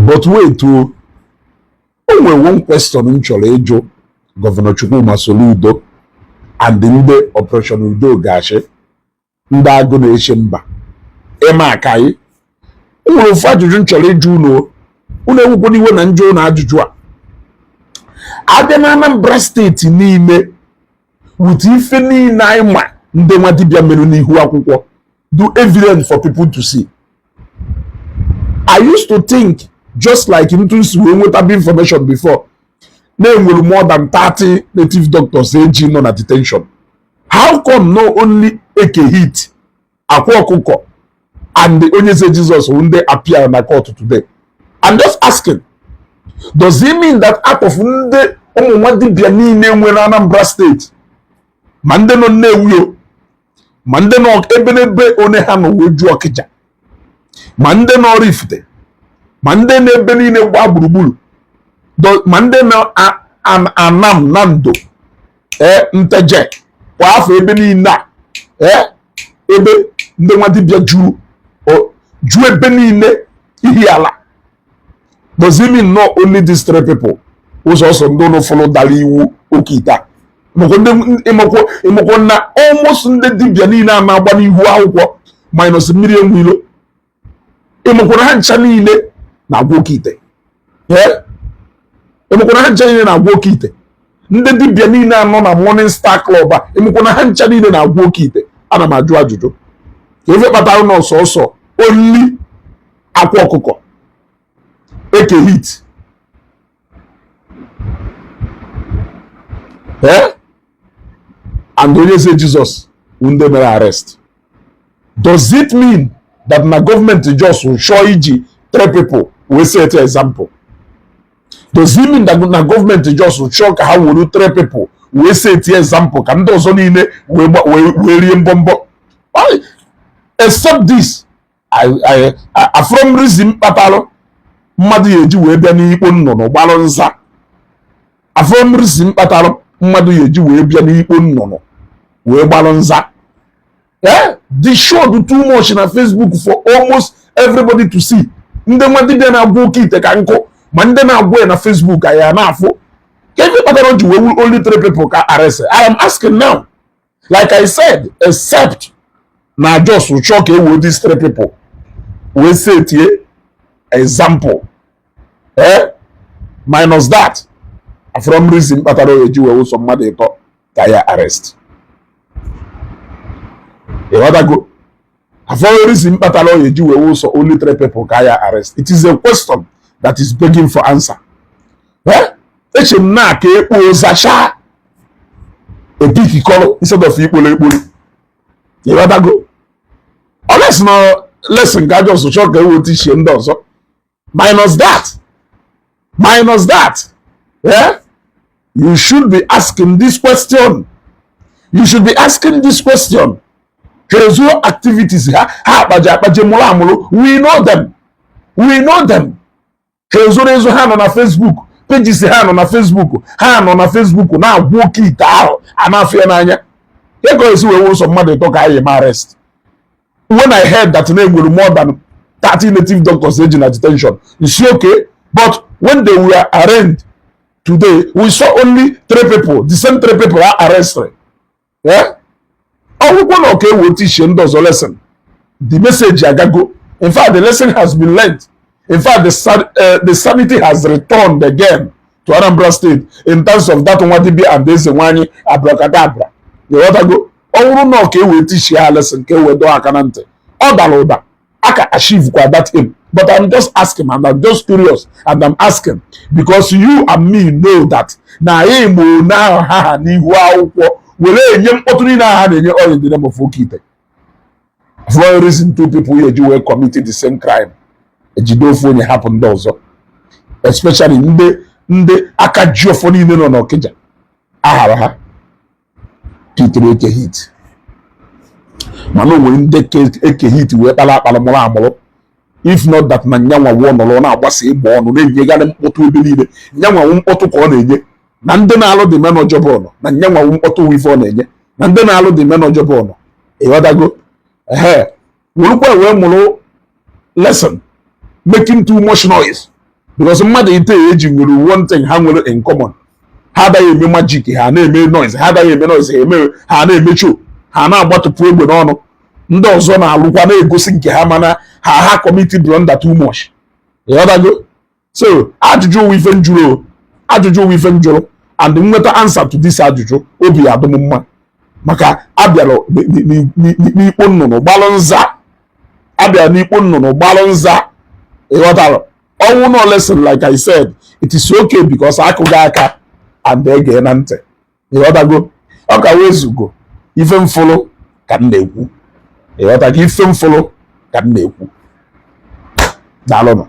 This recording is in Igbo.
But wait o, o nwere one question m chọrọ ịjụ Governor Chukwuma Soludo and ndị Operation Udo Ga-achị, ndị agụ na-eche mba ịma aka anyị. O nwere ofu ajụjụ m chọrọ ịjụ unu. Unu ewukwana iwe na njụ na ajụjụ a. Abịa na Anambra Steeti niile, with ife niile anyị ma ndị nwa dibịa mere n'ihu akwụkwọ do evident for people to see, I used to think, just like ntu si wee nwetaba information before, na-enwere more than 30 native doctors eji nọ na detention. How come no only Eke Hit, Akwa Ọkụkọ and Onyeze Jesus wụ ndị appear na court today? I'm just asking, does it mean that out of ndị ụmụ nwa dibịa niile nwere Anambra Steeti, ma ndị nọ Nnewi o, ma ndị nọ ebe n'ebe one ha nọ wee ju Ọkịja, ma ndị nọ Oraifite, ma ndị na-ebe niile gbaa gburugburu, ma ndị nọ Anam na Ndo, ee, Nteje, kwa afọ ebe niile a, ee, ebe ndị nwa dibịa juru ju ebe niile ihi ala, does it mean not only these three people ụzọ ọsọ ndị ụnụ fụrụ dara iwu oke ite a? Ịmakwa na almost ndị dibịa niile a na-agba n'ihu akwụkwọ, minus mmiri enwilo, ịmakwa ha ncha niile na-agwa oke ite? Ịmakwa ha ncha niile na-agwa oke ite? Ndị dibịa niile anọ na Morning Star Club a, ịmakwa na ha ncha niile na-agwa oke ite? Ana m ajụ ajụjụ ka ife kpatara na ọsọsọ only Akwa Ọkụkọ, Eke Hit, eh, and Onyeze Jesus ndị mere arrest. Does it mean that na gọọmenti just chọọ iji three people wee set example? Does it mean that na gọọmenti just chọọ ka ha were three people wee set example ka ndị ọzọ niile wee rie mbọmbọ? Except this, I from reason kpatalụ mmadụ ya eji wee bịa n'ikpo nnụnụ gbalụ nza. Afọm reason kpatalụ mmadụ ya eji wee bịa n'ikpo nnụnụ wee gbalụ nza. Eh, the show do too much na Facebook for almost everybody to see. Ndị nwa dibịa na-agwọ oke ite ka nkụ, ma ndị na-agwọ ya na Facebook, anyị a na-afụ ka ife kpatara o ji wee only three people ka arrest. I am asking now, like I said, except na just chọọ ka e wee these three people wee setie example. Eh, minus that, from reason kpatara o eji wee wụsọ mmadụ ịtọ ka ya arrest. Ịghọtago? Afọ reason kpatara o eji wee wụsọ only three people ka ya arrest. It is a question that is begging for answer. Eh, eche m na ka ekpo zacha epikikọrọ instead of ikpolo ekpolo. Ịghọtago? Unless na lesson ka just chọọ ka eweta ichie ndị ọzọ. Minus that, minus that, yeah, you should be asking this question. You should be asking this question. Kezuo activities ha ha akpaje akpaje mụrụ amụrụ. We know them, we know them. Ha ezoro ezo, ha nọ na Facebook pages, ha nọ na Facebook, ha nọ na Facebook na-agwụ oke ite ahụ a na-afụ ya n'anya. Ego esi wee wụsọ mmadụ ịtọ ka anyị ma arrest? When I heard that na enwere more than 30 native doctors eji na detention, it's okay. But when they were arraigned today, we saw only three people, the same three people are arrested. Yeah, ọgwụkwọ na ọka ewe teach ndị ọzọ lesson. The message agago. In fact, the lesson has been learned. In fact, the sanity has returned again to Anambra State in terms of that nwadibia and eze nwanyị abracadabra. Ịghọtago? Ọ bụrụ na ọ ka ewe teach ha lesson, ka ewe dọọ aka na ntị, ọ dara ụda aka achieve kwa that aim. But I'm just asking, and I'm just curious, and I'm asking because you and me know that na anyị ma na ha ha n'ihu akwụkwọ were enye mkpọtụ niile ha na-enye, all in the name of oke ite. For reason two people eji wee commit the same crime, ejide ofu onye, hapụ ndị ọzọ, especially ndị aka ji ọfọ niile nọ n'Ọkịja ahara ha Peter Eke Hit. Mana o nwere ndị Eke Hit wee kpara akpara mụrụ amụrụ. If not that na nyanwa wụọ nọrọ na-agbasa ịgba ọnụ na-enyegharị mkpọtụ ebe niile, nyanwawu mkpọtụ ka ọ na-enye na ndị na-alụ dị men ọjọbọ nọ na nyanwawu mkpọtụ wụ ife ọ na-enye na ndị na-alụ dị men ọjọbọ nọ. Ịghọtago? Ehe, werukwa wee mụrụ lesson. Making too much noise Because mmadụ ite eji nwere one thing ha nwere in common: ha adaghị eme magic, ha na-eme noise. Ha adaghị eme noise, ha eme, ha na-eme show, ha na-agbatụpụ egbe n'ọnụ. Ndị ọzọ na-alụkwa na-egosi nke ha, mana ha commit blunder too much. Ịghọtago? So ajụjụ wụ ife njụrụ o, ajụjụ wụ ife njụrụ, and nweta answer to this ajụjụ, obi ya adụ m mma, maka abịara n'ikpo nnụnụ gbalụ nza, abịara n'ikpo nnụnụ gbalụ nza. Ịghọtara? Ọnwụ no lesson, like I said, it is okay, because akụghị aka and ege na ntị. Ịghọtago? Ọ ka wezugo ife mfụlụ ka m na-ekwu. Ịghọtago? Ife mfụlụ ka m na-ekwu. Daalụnụ.